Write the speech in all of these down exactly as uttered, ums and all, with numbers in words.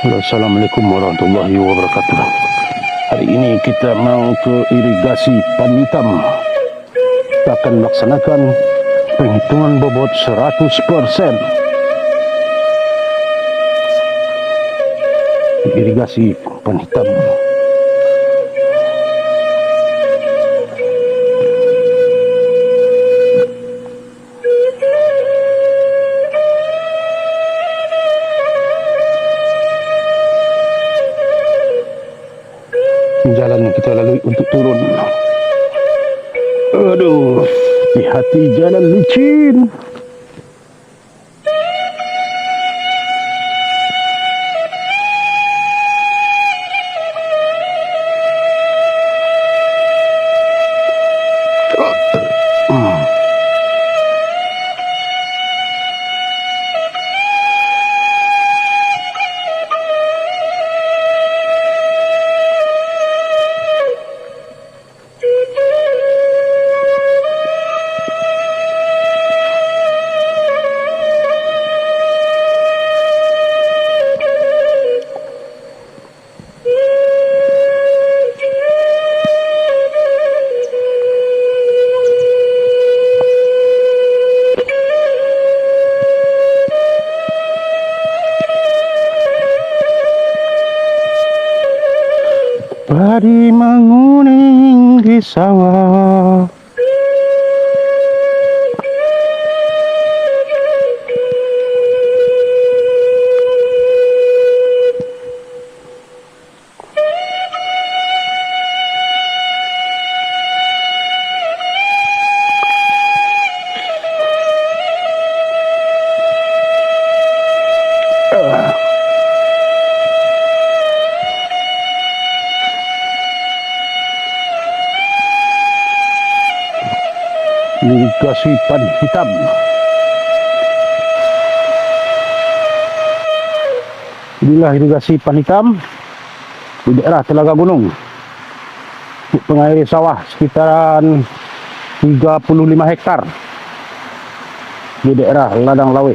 Halo, assalamualaikum warahmatullahi wabarakatuh. Hari ini kita mau ke irigasi Panhitam. Kita akan melaksanakan penghitungan bobot seratus persen. Irigasi Panhitam. Jalan yang kita lalui untuk turun. Aduh, hati-hati jalan licin. Padi manguning di sawah. Dikasih Panhitam. Inilah irigasi Panhitam di daerah Telaga Gunung. Untuk pengairi sawah sekitaran tiga puluh lima hektar di daerah Ladang Laweh.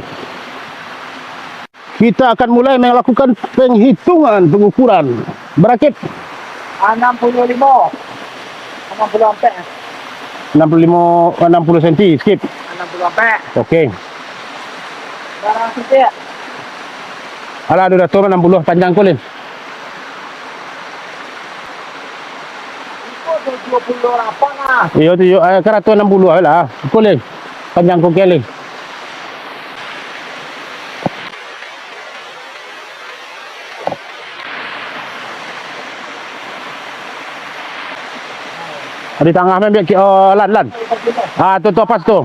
Kita akan mulai melakukan penghitungan pengukuran. Berakit? Anam puluah limo. Anam puluah ampek. Anam puluah limo, anam puluah senti, skip. Anam puluah ampek. Oke. Barang siti. Alah, ado dato anam puluah, panjang ko, Lin. Iko tujuah puluah lapan lah. Iyo, tujuah, eh, karato anam puluah lah. Ko, Lin. Panjang ko, Lin. Di tangah mah, ambiak ki-, oh, Lan, Lan. Ah, tu, tu, pas tu.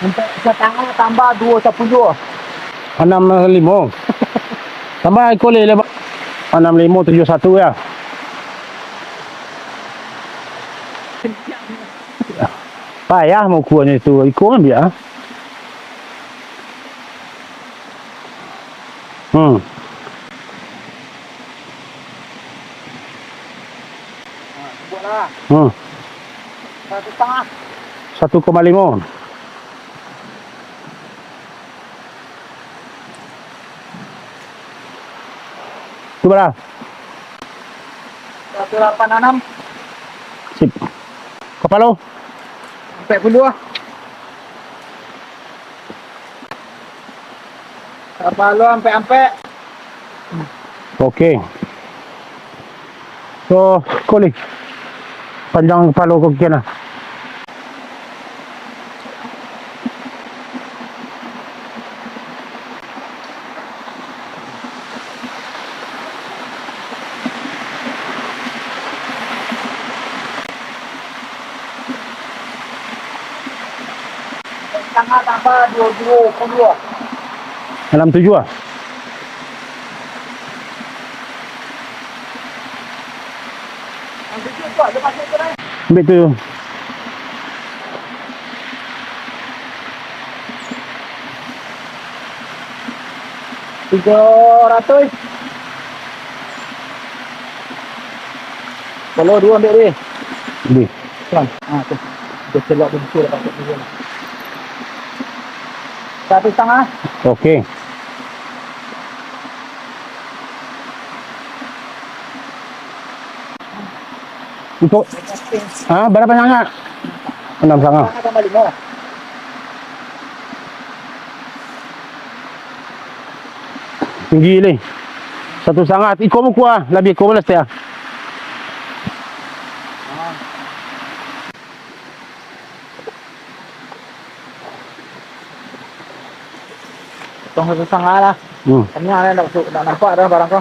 Ampek satangah tambah duo sapuluah. Anam limo. Tambah iko leh, leh, Pak. Anam limo tujuah satu ya. Payah maukuanyo itu. Iko kan biak, ah. Hmm. Nah, buatlah. Hmm. Satu setengah. Satu koma limo. Tu bara? Satu lapan anam. Sip. Kapalo? Ampek puluah. Kapalo ampek-ampek. Oke. So, ko leh. Panjang kapalo ko kian lah. Tangah tambah duo duo puluah. Anam tujuah. Anam tujuah tu, ada masuk tu, eh? Ambil tu. Tiga ratus. Kalau duo ambil deh. Deh. Kan? Ha, tu. Dia celok dia betul dapat tu. Satu setengah. Okey. Untuk, ha, berapa sangat? Enam setengah. Tambah lima. Tinggi ni. Satu setengah. Iko muka lah. Lebih iko lah setia. Potong satu setengah lah. Hmm. Tengah lah, ndak, ndak nampak dah barang ko.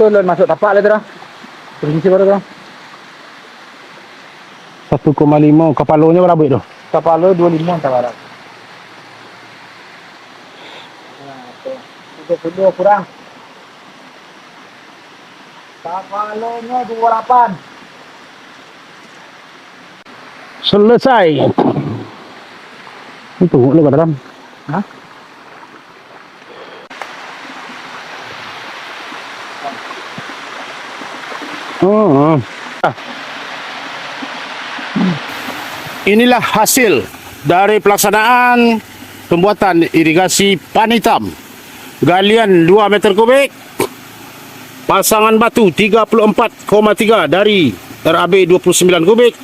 Tu lun masuk tapak lah tu dah. Tinggi si baru tu. Satu koma lima, kapalonyo bara buek tu? Kapalo dua limo antara. Nah, tu. Tiga puluh kurang. Kapalonyo dua lapan. Selesai. Itu lo ka dalam. Hah? Hmm. Inilah hasil dari pelaksanaan pembuatan irigasi Panitam. Galian dua meter kubik, pasangan batu tiga puluh empat koma tiga dari R A B dua puluh sembilan kubik,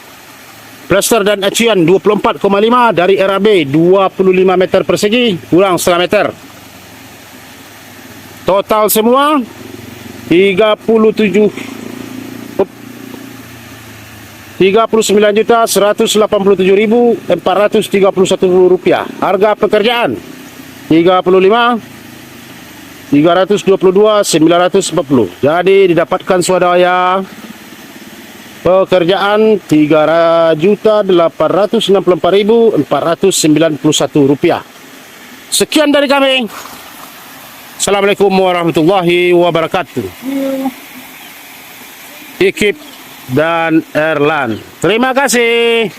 plester dan acuan dua puluh empat koma lima dari R A B dua puluh lima meter persegi, kurang setengah meter. Total semua, tiga puluh tujuh, tiga puluh sembilan juta seratus lapan puluh tujuh ribu empat ratus tiga puluh satu rupiah. Harga pekerjaan, tiga puluh lima, tiga ratus dua puluh dua, sembilan ratus empat puluh. Jadi, didapatkan swadaya pekerjaan tiga juta delapan ratus enam puluh empat ribu empat ratus sembilan puluh satu rupiah. Sekian dari kami. Assalamualaikum warahmatullahi wabarakatuh. Ikip dan Erlan. Terima kasih.